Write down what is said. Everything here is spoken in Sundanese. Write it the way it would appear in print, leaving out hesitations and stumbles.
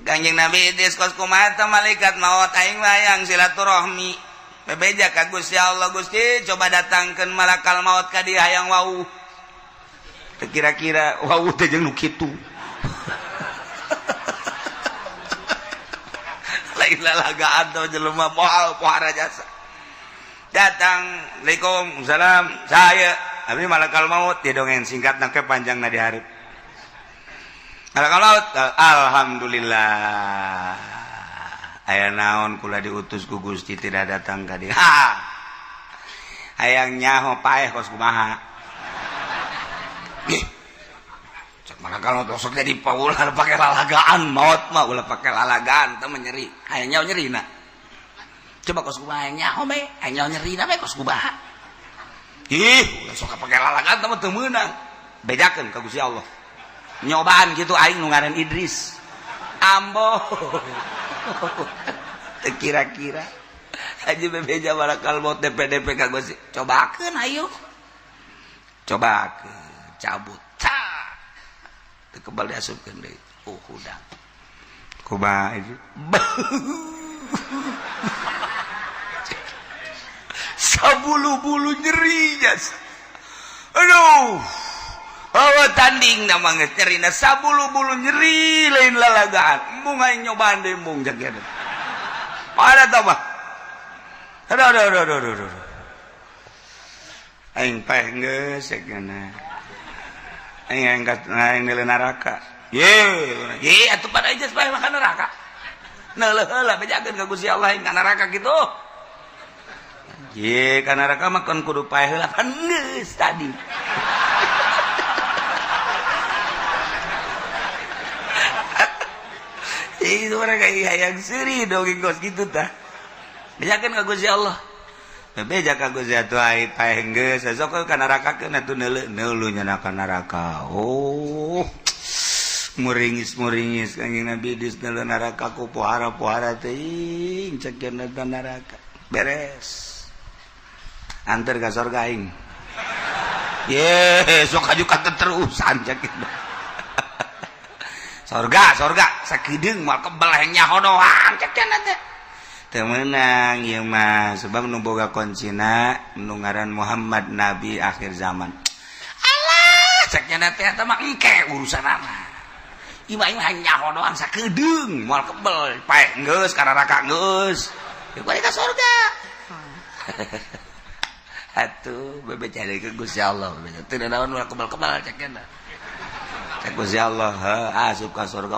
Kanjeng Nabi Idris kos kumaha teh malaikat maot, aing mah hayang silaturahmi. Bebeja ka Gusti Allah, Gusti, coba datangkeun malakal maut ka dieu, hayang wau. Teu kira-kira wau teh jeung nu kitu. Lain lalagaan teh jelema moal pohara jasa. Datang, Assalamualaikum, salam, saya abdi malakal maut. Dia dongeng singkat ke panjang na di hareup. Malakal maut, alhamdulillah. Aya naon kula diutus ku Gusti tidak datang ka dieu? Ha. Hayang nyaho paeh kos kumaha. Ih. Cek malakal maut sok jadi paulah pake lalagaan, maut mah ulah pake lalagaan teh nyeri. Hayang nyaho nyerina. Coba kos kumaha hayang nyaho bae, hayang nyaho nyerina bae kos kumaha. Ih, ulah sok pake lalagaan teh mah teu meunang. Bejakeun ka Gusti Allah. Nyobaan gitu aing nu ngaran Idris. Ambo. Teu kira-kira. Haji bebeja malakal maut DP-DP ka Gusti. Cobakeun ayo. Cobakeun, cabut. Tah. Teu kebal diasupkeun deui. Oh, hudang. Kumaha itu? Sabulu-bulu nyeri jas. Aduh. Oh, tanding nama geus nyerina sabulu-bulu nyeri lain lalagaan. Embung aing nyobaan deui embung jaga. Ada tah mah. Aduh aduh aduh aduh aduh. Aduh. Aing paeh geus ceukna. Aing angkat aing neuleuh neraka. Ye, ye atuh pada ijaz paeh mah ka neraka. Neuleuh heula bejakeun ka Gusti Allah aing ka neraka kitu. Ye, ka neraka mah kan kudu paeh heula pan geus tadi. Itu mereka hayang seuri dongeng kos kitu tah. Bejakeun ka Gusti Allah. Bebeja ka Gusti atuh aing paeh geus sok ka neraka keun atuh neuleuh neuleuh nya ka neraka. Oh. Muringis-muringis Kanjeng Nabi Idris neuleuh neraka ku pohara-pohara teuing cek neraka. Beres. Anter ka sorga aing. Ye, sok aju katerusan cek kitu. Sorga, sorga, sakedeung moal kebel hayang nyaho doang cek cenah teh. Teu meunang ieu mah sebab nu boga kuncina nu ngaran Muhammad nabi akhir zaman. Alah, cek cenah teh eta mah engke urusanana. Ieu mah aing nyaho doang sakedeung moal kebel, paeh geus ka neraka geus. Ya balik ka sorga. Atuh bebeja deui ka Gusti Allah, bebeja. Teu naon ulah kebel-kebel cek cenah. Cek Gusti Allah, asup ka surga.